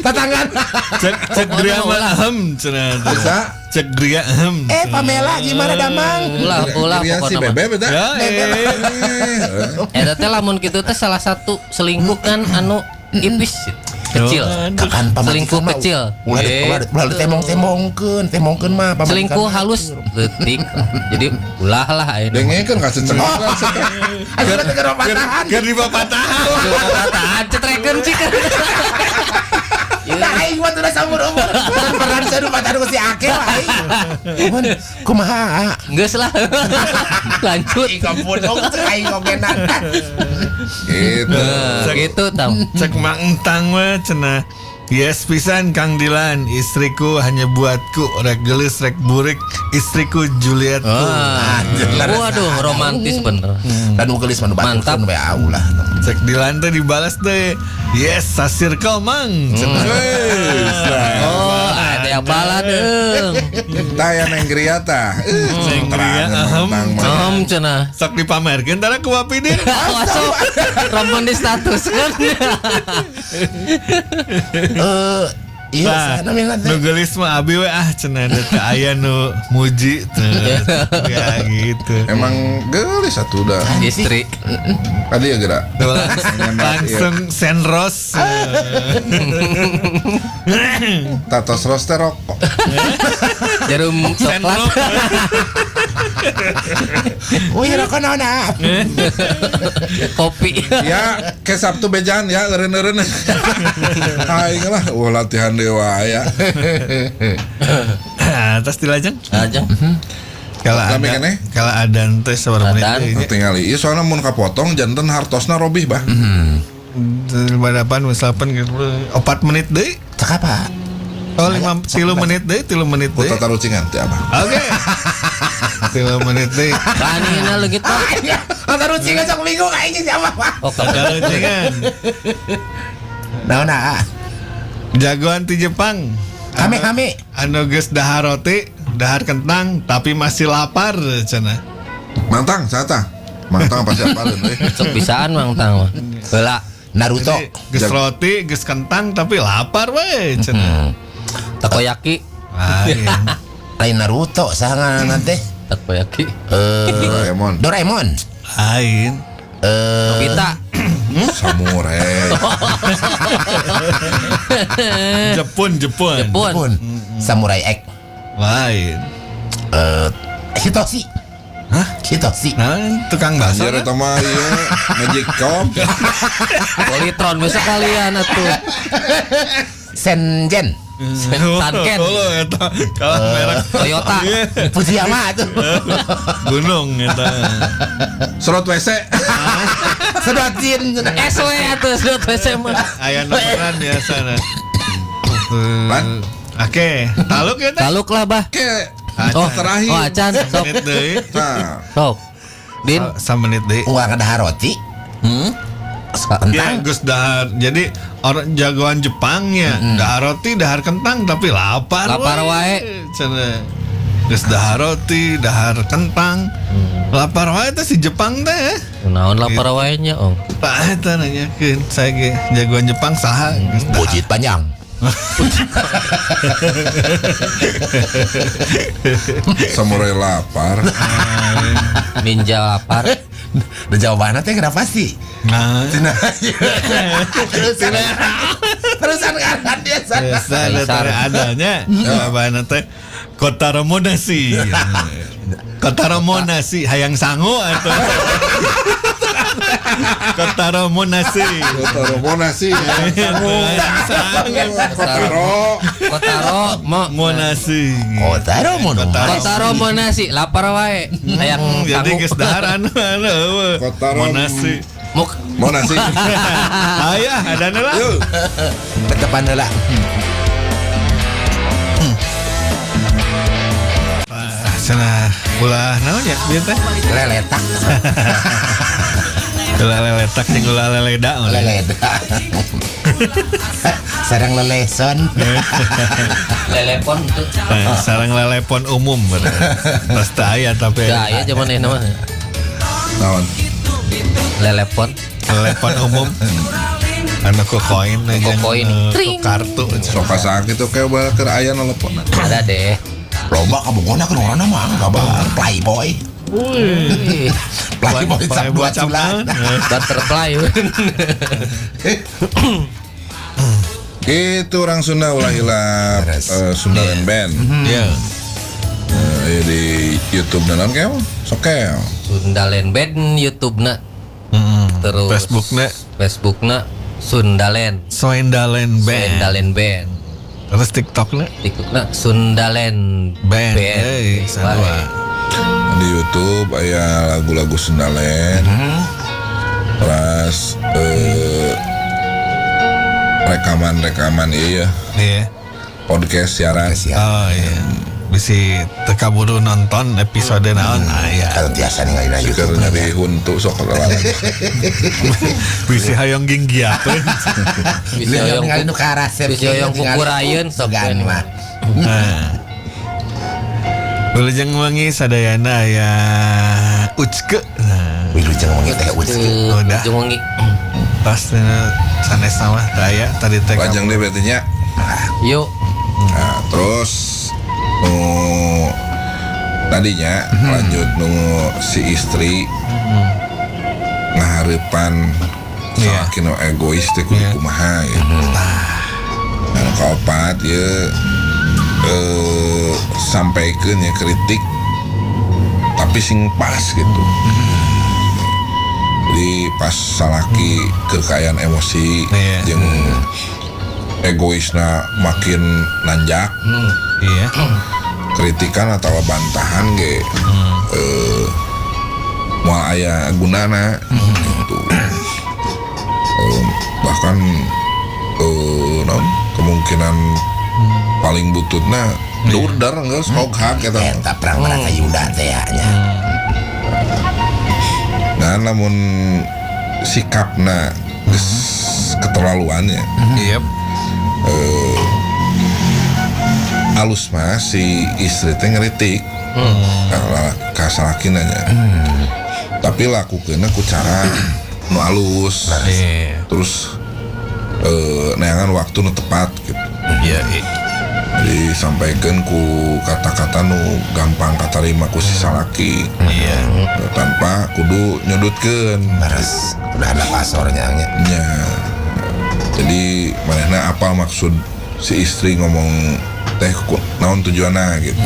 Tetangga. Cek cek Gria mah ahem cenah. Bisa? Cek Gria ahem. Pamela gimana damang? ulah ulah Gria si pokona mah. Bebe beda. Ya, eh. Eta teh lamun kitu teh salah satu selingkuh kan anu ipis kecil. Kapan pamajikan Selingkuh mah kecil. Ulah ulah ulah ditembong-tembongkeun, tembongkeun mah pamajikan. Selingkuh halus leutik. Jadi ulah lah ayeuna. Dengekeun ka ceceng. Aduh teh keur patahan. Keur di patahan. Patahan cetrekeun cik. Nah, aing mah udah saumur-umur. Kan pernah saya patahan ku si Akil aing. Mun kumaha? Geus lah. Lanjut. Ih goblok aing ogenan. Gitu. Nah, gitu tam. Cek Mang Entang mah cenah. Yes pisan Kang Dilan, istriku hanya buatku, rek gelis rek burik, istriku Julietku. Ah. Waduh, romantis bener. Dan nu geulis mah nu batur Mantap. we ulah. Cek Dilan teh dibalas teh, yes sasirkel mang. Cenah. Oh, ada yang balad deung. Tah ya neng Gria tah. Neng Gria, ahem. Om cenah. Sok dipamerkeun tara ku Wapidin. Masuk roman di status kan. Iya Nah, sana namina teh. nu geulis mah abi we ah cenah da teu aya nu muji teh. Ya gitu. Emang geulis atuh dah. Istri. Tadi ya gerak. Tuh, langsung senros. Tatos ros teh rokok. Jarum coklat. Wih rokok naon ah. Kopi. Ya, ke Sabtu bejaan ya eureun-eureun. Aing lah, wah latihan dewa ya. Atas dilajeng. Aja. Kalau Kami ada, keneh? kalau ada teh sabaraha menit Adan. deui nya? Tinggali. Ieu soalna mun kapotong janten hartosna robih bah. 58 8 gitu. 4 menit deui. Cek apa? Oh, 5 3 menit deui, 3 menit deui. Ku tatarucingan teh abah. Oke. 3 menit deui. Kanina leungit mah. Iya, tatarucingan sok minggu aing siapa Pak? Oh, Tatarucingan. Naon ah? Jagoan ti Jepang. Kame kame. Anu geus dahar roti, dahar kentang, tapi masih lapar cenah. Mantang sata. Mantang pasti apaleun euy. Sok bisaan Mang Tang mah. Heula. Naruto. Jadi, geus roti, geus kentang tapi lapar we cenah. Takoyaki. Lain. Lain Naruto saha ngaranna teh? Takoyaki. Doraemon. Doraemon. Lain. Nobita. Samurai. Jepun, Jepun. Jepun. Pun Samurai X. Lain. Hitoshi. Hah? Hitoshi. Nah, tukang bakso. Anjir eta mah ieu Magic Cop. Politron bisa kalian atuh. Senjen. Sanken. Oh, eta kalah merek Toyota. Fujiyama tuh. Gunung eta. Serot WC. Sedotin. SW atuh sedot WC mah. Aya nomoran biasana. Lan. Oke, taluk ya teh. Taluk lah bah. Ke. Oh, terakhir. Oh, acan sok. Menit deui. Nah, Sok. Din. Samenit deui. Uang dahar roti. Ya, Kentang. geus dahar. Jadi orang jagoan Jepangnya dahar roti, dahar kentang tapi lapar. Lapar wae. Cenah. Geus dahar roti, dahar kentang. Lapar wae teh si Jepang teh. Naon lapar wae nya, Ong. Tah eta nanyakeun saya ge jagoan Jepang saha geus dahar. Bujit panjang. Samurai lapar. Ninja lapar. Dan jawabannya teh kenapa sih? Nah, Cenah. Terusan. Terusan kan dia sana. biasa ada Kaisar. adanya jawabanna teh Kota Romonasi. Kota Romonasi hayang sangu atuh. Kota Romonasi. Kotaro Monasi. Hayang sangu. Kotaro. Kotaro mo Monasi. Kotaro mono. Kotaro monasi lapar wae. Hayang Jadi sangu. geus dahar anu anu eueuh. Kotaro Monasi. Muk Monasi. Ayah adana lah. Yuk. Tetepan heula. Cenah ulah naon ya bieu teh? Leletak. Ulah leletak jeung ulah leleda. Leleda. Sarang leleson. lelepon tuh. Sarang lelepon umum bener. Terus teu aya tapi Teu aya zaman ini mah. Naon? Lelepon. telepon umum. Anu ku koin Ku koin. ku kartu. Sok asa kitu kayak keur aya nelponan. Ada deh. Loba kabogona keur urang mah kabar playboy. Wih, Playboy cap dua cap culan. naon. Butterfly. Itu orang Sunda ulah hilap Beres. Sundaland Band. Iya. Di YouTube naon keong? Sok keong. Sundaland Band YouTube-na. Terus Facebookna. Facebookna Sundaland. Soendalen Band. Sundaland Band. Terus TikTokna TikTokna Sundaland Band. Eh, sarua. Di YouTube aya lagu-lagu Sundaland. Terus rekaman-rekaman iya Iya. podcast siaran. Oh iya. Bisi teu kaburu nonton episode naon aya. Kalau tiasa ningali na Keur YouTube. nyari huntu sok lawan. Bisi hayang ginggiapeun. Bisa Lihat hoyong ningali nu karasep. Bisi hoyong kukurayeun sok Gan mah. Nah. Wilujeng wengi sadayana aya Ucke. Nah, Wilujeng wengi teh ucke. Udah. Ujung wengi. tas sanes mah teu aya tadi teh. Lajeng deh berarti nya. Yuk. Nah, terus nu tadinya lanjut nu si istri ngahareupan Iya. salaki nu egois teh kudu kumaha gitu. Nah, nu kaopat ieu sampaikeun ya kritik tapi sing pas gitu. Jadi pas salaki kekayaan emosi Iya. jeung egoisna makin nanjak Iya. kritikan atau bantahan ge moal aya gunana gitu. Bahkan naon kemungkinan paling bututna durder geus hoghak eta. Eta perang Baratayuda teh ya nya. Nah, namun sikapna geus keterlaluannya. Iya. Alus mah si istri teh ngeritik. Ka salakina nya. Tapi lakukeunna ku cara nu alus. Iya. Terus neangan waktu nu tepat gitu. Iya. iya. Disampaikan ku kata-kata nu gampang katarima ku si salaki. Iya. Tanpa kudu nyudutkeun. Beres. Udah ada pasornya nya. Nya. Jadi manehna apa maksud si istri ngomong teh naon tujuanna gitu.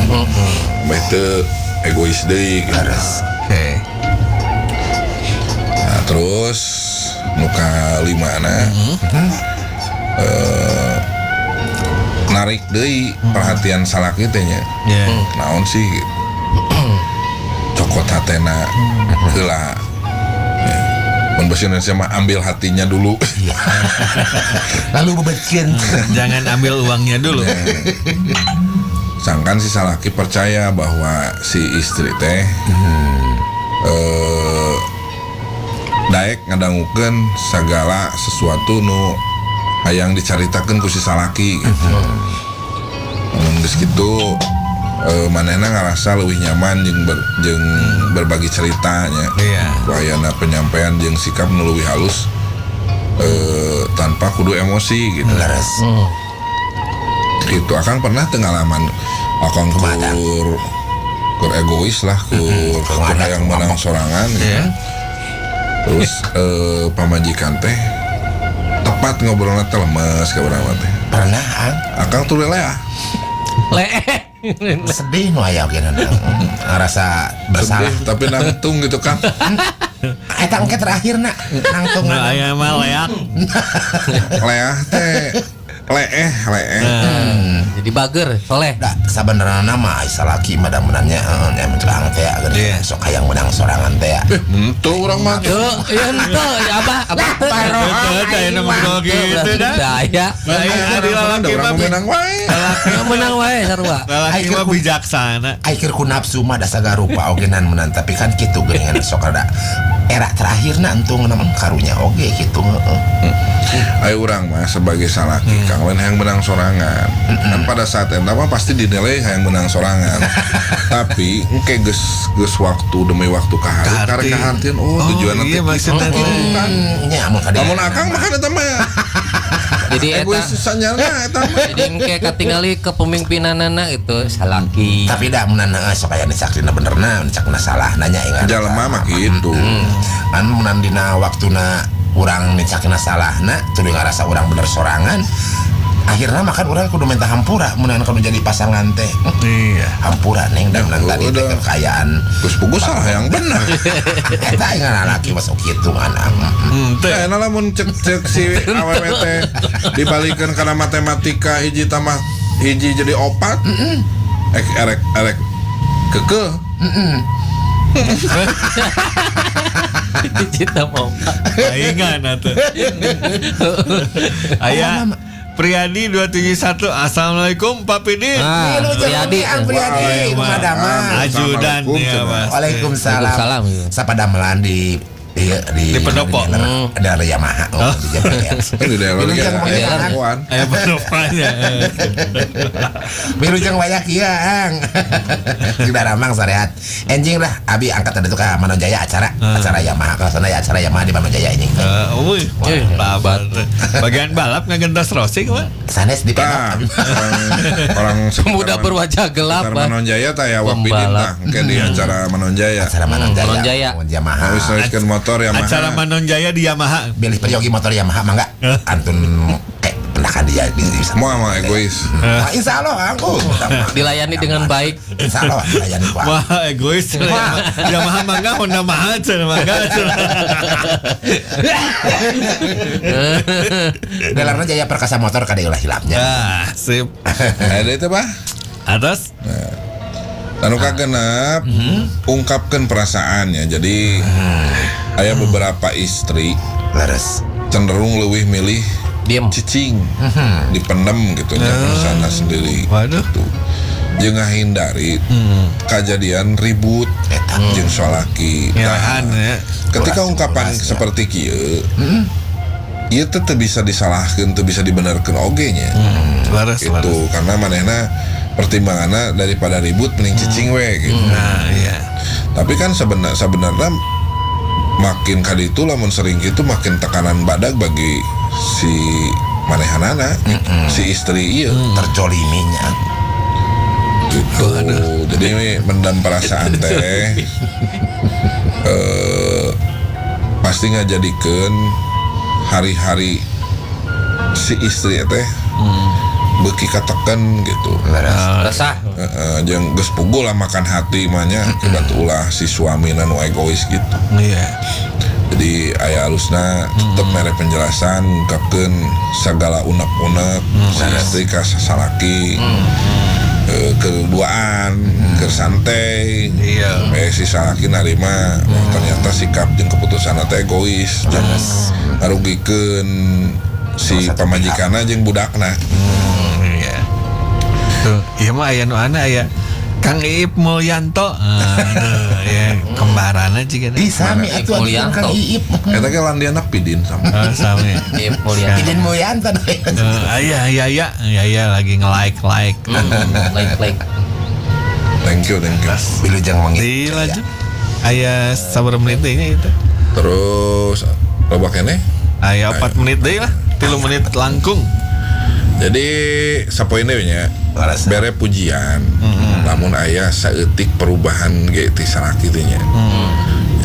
Meh teu egois deui gitu. Beres. Oke. Nah, terus nu kalimana Narik deui perhatian salaki teh nya. Ya. Naon sih gitu. Cokot hatena heula. Ya. Mun bahasa Indonesia mah ambil hatinya dulu. Iya. Lalu bebetkeun. Jangan ambil uangnya dulu. Sangkan si salaki percaya bahwa si istri teh daek ngadangukeun segala sesuatu nu hayang dicaritakeun ku si salaki gitu. Mun geus kitu manehna ngarasa leuwih nyaman jeung berbagi ceritanya. Iya. Ku ayana penyampaian jeung sikap nu leuwih halus tanpa kudu emosi gitu. Leres. Gitu akang pernah teu ngalaman akang Kumaha? Kur egois lah kur Kumaha? hayang menang sorangan gitu. Iya. Terus pamajikan teh tepat ngobrolna teh lemes ka urang mah teh. Pernah ang Akang tuh leah. Sedih nu aya oge ngerasa bersalah. Sedih tapi nangtung gitu kan. Eta engke terakhir nak nangtung. Nah, aya mah leak. Leah teh leeh leeh. Jadi bager, soleh. Da sabenerna mah ai salaki mah da meunannya nya mencelang teh geuning Iya. sok hayang menang sorangan teh. Henteu urang mah. Tuh, ya henteu, ya abah, abah teu. Betul, teh ngobrol gitu dah. Daya. Nah, iya, adi lalaki Urang mah mah menang wae. Menang wae sarua. Lalaki mah bijaksana. Ai keur ku nafsu mah da sagarupa oge nan meunang tapi kan kitu geuningan sok rada era terakhirna entung nama karunya oge kitu heeh. Ayo urang mah sebagai salaki kang lain hayang menang sorangan. Kan pada saat eta mah pasti dinilai hayang menang sorangan. Tapi engke geus geus waktu demi waktu kaharti Kaharti. karek kahartieun oh, Oh, tujuan iya, nanti maksudnya gitu teh. kan. Nya amun kadieu. Lamun akang mah kan eta mah Jadi eta egois sanyalna eta mah. jadi engke katingali kepemimpinanana itu salaki. Tapi dah meunang heeh sok aya nicakrina benerna nicakna salah nanya ingat. Jalema mah gitu. Kan meunang dina waktuna urang nicakna salahna tuluy ngarasa urang bener sorangan. Akhirna makan urang kudu minta hampura meunang kudu jadi pasangan teh. Iya. Hampura neng dan meunang tadi teh udah. kekayaan. Geus pugus salah yang bener. Eta ingat lalaki masuk kitu anak. Henteu. Nah, lamun cek cek si awewe teh dibalikeun kana matematika hiji tambah hiji jadi opat. Ek erek erek kekeh. Cinta mau. Paingan atuh. Aya Priyadi 271. Assalamualaikum Pak Pidin. Ah, Priyadi. Ang Priyadi, Wah, Madama. Ajudan ya, Mas. Waalaikumsalam. Waalaikumsalam, iya. Sapadamelan di Di pendopo. Di, di, Yamaha. Oh, di JPR. Kan di daerah lagi Wilujeng ada waya, Ang. perempuan. Aya pendoponya. Wilujeng waya kieu, Ang. Sudah ramang sarehat. Enjing lah, abi angkat ada tuh ke Manonjaya acara acara Yamaha. Kalau sana ya acara Yamaha di Manonjaya ini. Wuih, mantap. Bagian balap ngagentos Rossi kumaha? Sanes di Tah, penok. orang sekitar Pemuda berwajah gelap, sekitar Pak. Manonjaya tah ya Wapidin Pembalap. tah engke di acara Manonjaya. Acara Manonjaya. Manonjaya. Yamaha. Wis nuliskeun motor Yamaha. Acara Manonjaya di Yamaha. Bilih peryogi motor Yamaha mangga. Antun kayak pendakan dia bisa. Moal mah egois. Nah, insya Allah aku Dilayani dengan baik. Insya Allah dilayani ku aku. Wah, egois. Yamaha mangga Honda mahal cenah mangga cenah. Dealerna Jaya Perkasa Motor kade ulah hilapnya. Ah, sip. Ada itu Pak. Atas Anu kagenep ungkapkan perasaannya. Jadi aya beberapa istri Leres. cenderung lebih milih Diem. cicing, dipendem gitu nya perasaanna sendiri. Waduh. Gitu. Jeung ngahindari kejadian ribut Eta. jeung salaki. Ngelahan ya. Ketika Uras, ungkapan uras, ya. seperti kieu, ieu teh teu bisa disalahkeun, teu bisa dibenarkeun oge nya. Leres, Gitu, leres. karena manehna pertimbanganna daripada ribut mending cicing we gitu. Nah, iya. Tapi kan sebenarnya makin kali itu lamun sering gitu makin tekanan badak bagi si manehanana gitu. Si istri ieu Terjoliminya. gitu. Jadi mendam perasaan teh pasti ngajadikeun hari-hari si istri teh beuki kateken gitu. Leres. Resah. Heeh, jeung geus puguh lah makan hati mah nya akibat ulah si suamina nu egois gitu. Iya. Jadi aya alusna tetep mere penjelasan ngungkapkeun sagala unek-unek si istri ka salaki. Keduaan, keur santai. Iya. Si salaki narima, wah, ternyata sikap jeung keputusan teh egois, jeung ngarugikeun si Salah satu pamajikanna jeung budakna. Iya. Tuh, iya mah aya nu aneh aya Kang Iip Mulyanto. Aduh, ya kembaranna jiga Ih, sami Iip atuh atuh Mulyanto. Kang Iip. Eta ge landiana Pidin sama. Oh, sami. Iip Mulyanto. Pidin Mulyanto. Aya ya ya ya lagi nge-like like. Like like. Thank you, thank you. Wilujeng wengi. Di lanjut. Aya sabar menit deui nya itu. Terus loba keneh. Aya 4 menit deui lah. 3 menit langkung. Jadi sapoe deui nya. Leres. Bere pujian. Lamun aya saeutik perubahan ge ti salaki teh nya.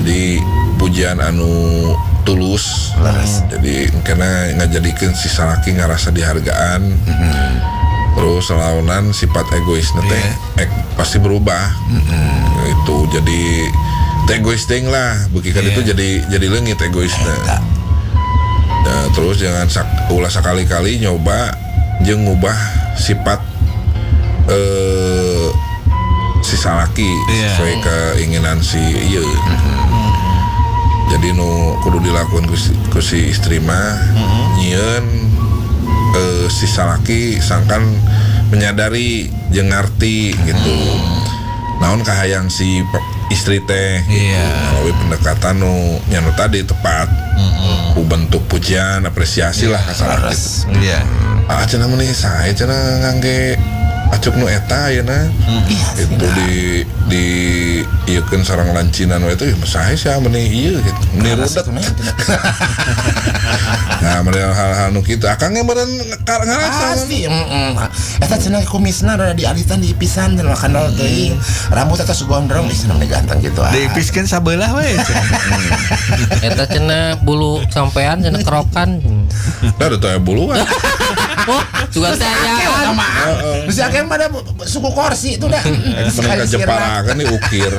Jadi pujian anu tulus. Leres. Jadi kena ngajadikeun si salaki ngarasa dihargaan. Terus lawanan sifat egois teh pasti berubah. Itu jadi teh egois ting lah, beuki ka ditu jadi leungit egoisna. Eta. Nah, terus jangan ulah sakali-kali nyoba jeung ngubah sifat si salaki Iya. sesuai keinginan si ieu. Jadi nu kudu dilakukan ku si istri mah nyieun si salaki sangkan menyadari jeung ngarti gitu. Naon kahayang si istri teh gitu. Iya. Melalui pendekatan nu nya nu tadi tepat. Ku bentuk pujian, apresiasi lah ka salaki. Leres. Iya. Ah cenah meuni sae cenah ngangge acuk nu eta ayeuna. Iya, Itu di ieukeun sarang lancinan we itu ya sae sia meuni ieu gitu. Meuni Leres rudet. atuh nya. Nah, model hal-hal nu kitu akang ge meureun ngarasa. Pasti, Eta cenah kumisna rada dialitan diipisan cenah kandal teuing. Rambut eta sugondrong ih cenah meni ganteng gitu ah. Diipiskeun sabelah we. Eta cenah bulu sampean cenah kerokan. Da teu aya buluan. Oh, juga sayaan. Bisa akeh mah da suku korsi itu dah. Mending ka Jepara kan diukir.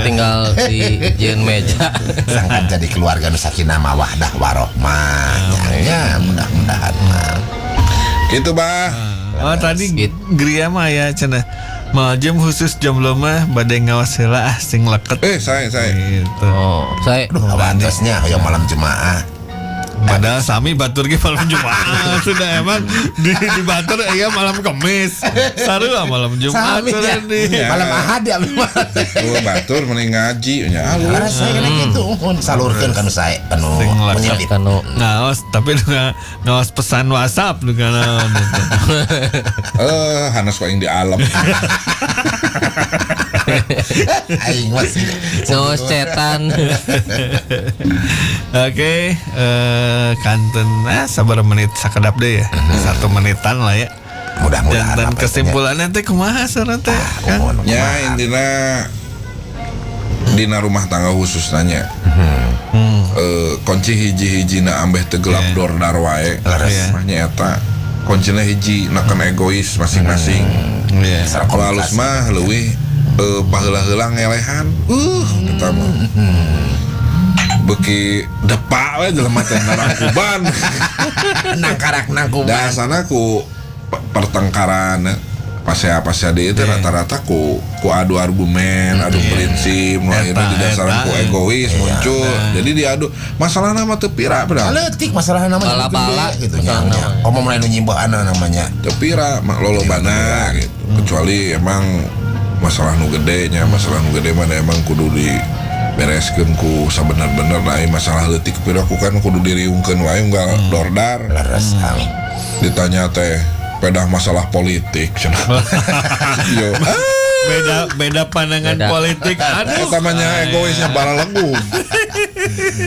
Tinggal di jieun meja. Sangkan jadi keluarga nu sakinah mawaddah warohmah. Ya, mudah-mudahan mah. Gitu, Bah. Oh tadi Gria mah ya cenah. Maljem khusus jomblo mah bade ngawas heula ah sing leket. Saya. Gitu. Oh, saya Aduh, awantosnya hoyong malam jemaah. Padahal sami batur ge malam Jumat sudah emang di batur iya malam Kamis. Sarua malam Jumat Sami ya. di. Malam Ahad ya. Oh, batur mending ngaji nya alus. Karena saya kena gitu, salurkeun ka nu sae anu Sing leket. positif. kanu Ngaos tapi nu ngaos pesan WhatsApp nu kana gitu. Hanes paling di alam. Aing mah sih. ngaos cetan. Oke, kanten sabar menit sakedap deh ya. 1 menitan lah ya. Mudah-mudahan Dan apa kesimpulannya teh kumaha saran teh? Kang? nya. Umum, Ya kumaha. intina dina rumah tangga khusus nanya. Kunci hiji-hijina ambeh teu gelap dordar wae. Leres. Iya. Mah nya eta kuncina hiji neken egois masing-masing. Iya. Secara Kalau halus komunikasi. mah leuwih paheula-heula ngelehan. Eta mah. Beuki depak we jelema teh narangkuban. Nangkarak nangkuban. Dasarna ku pertengkaran pasea-pasea di itu rata-rata ku adu argumen, adu prinsip, nu akhirnya Eta, didasaran ku eta. egois muncul. Jadi diadu masalah nama teu pira padahal. Leutik masalah namanya Bala-bala gede gitu nya. masalah namanya. Omong mulai nu nyimbaana namanya. Teu pira mak lolobana gitu. Kecuali emang masalah nu gede nya, masalah nu gede mah da emang kudu di bereskeun ku sabener-bener lah masalah leutik pira ku kan kudu diriungkeun wae unggal dordar. Leres Kang. Ditanya teh pedah masalah politik cenah. Yo. Beda pandangan Beda. politik. Aduh. Eta mah nya egoisnya baralegu.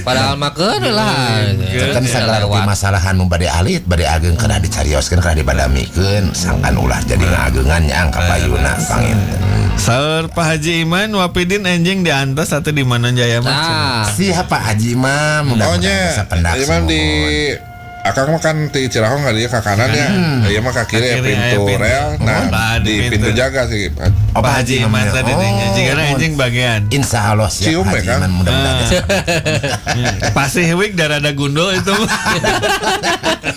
Padahal mah keun lah. Kan sagala rupi masalah anu bade alit, bade ageng kana dicarioskeun kana dibadamikeun, sangkan ulah jadi ngaageungan nya ka payuna panginten. Saur Pak Haji Iman Wapidin enjing di antos atau di Manonjaya mah. Nah, Siapa Haji Imam Oh mudah-mudahan nya, bisa pendak Imam di sumuhun. Akang mah kan ti Cirahong ka dieu ka kanan ya. Ieu mah ka kiri ya Ka kiri, pintu aya pintu. rel. Nah, Nah, di pintu jaga sih. Oh, Pak Haji Iman tadi Oh, dinya. Jigana anjing bagian. Insya Allah siap Cium ya, Haji Kang? Iman mudah-mudahan. Pasti hewik darah gundul itu.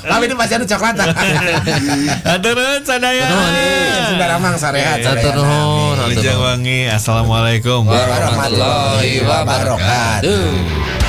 Tapi ini pasti ada coklat. Hatur nuhun sadaya. Sunda Ramang sarehat. Hatur nuhun. Wilujeng wangi. Assalamualaikum. Warahmatullahi wabarakatuh.